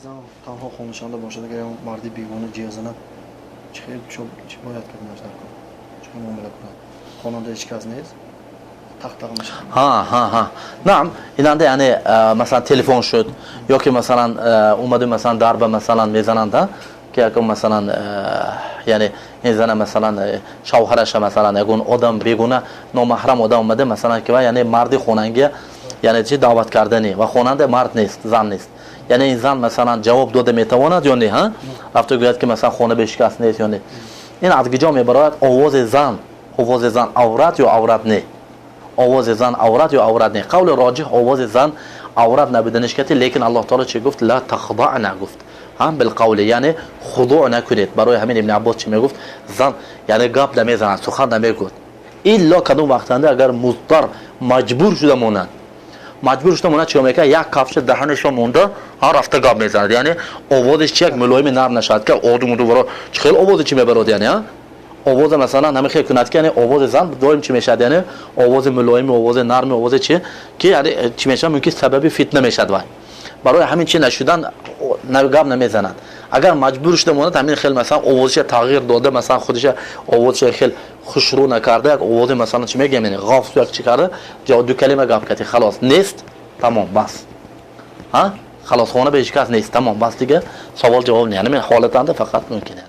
Зан танҳо хонашанда бошад, агар як марди бегона ҷиғ занад, чӣ хел, чӣ бояд карданаш дар кор, чӣ хел муомила кунад? Хонанда ҳеҷ кас нест, тақ-тақ мешавад. Ҳа, наам, инанда, яъне масалан, телефон шуд ё ки масалан омаду масалан дарба масалан мезананд, ки ягон масалан, яъне ин зана масалан шавҳараша масалан ягон одам бегуна, номаҳрам одам омада масалан, ки яъне марди хонангия, яъне чи даъват кардани ва хонанда мард нест, зан нест, яъне ин зан масалан ҷавоб дода метавонад ё не? Ҳа, рафта гӯяд, ки масалан хона бе ҳеҷ кас нест ё не? Ин аз куҷо мебарояд? Овози зан, овози зан аврат ё аврат не? Овози зан аврат ё аврат не? Қавли роҷиҳ, овози зан аврат набуданиш кати, лекин Аллоҳ таоло чӣ гуфт? Ла тахдаъна гуфт, ҳам билқавли, яъне худӯъ накунед. Барои ҳамин Ибни Аббос чӣ мегуфт? Зан яъне гап намезанад, сухан намегӯяд, илло кадом вақтанда агар музтар, маҷбур шуда монад. Маҷбур шуда монад, чико мекунад? Як кафша даҳанашо монда, ҳа, рафта гап мезанад, яъне овозиш чи як мулоими нарм нашавад, ки одум уду баро чӣ хел овози чи мебарод, яъне овоза масалан ҳамин хел кунад, ки яъне овози зан доим чӣ мешавад? Яъне овози мулоими, овози нарми, овози чи ки яъне чӣ мешавад, мумкин сабаби фитна мешавад. Вай барои ҳамин чи нашудан гап намезанад. Агар маҷбур шуда монад, ҳамин хел масалан овозиша тағйир дода, масалан худиша овозиша хел хушрӯ накарда, як овози масалан чӣ мегӯям, яъне ғафсу як чӣ карда, ду калима гап кати, халос, нест, тамом, бас, ҳа, халос, хона бе ҳеҷ кас нест, тамом, бас, дига савол ҷавоб не. Яъне ҳолатанда фақат мумкин.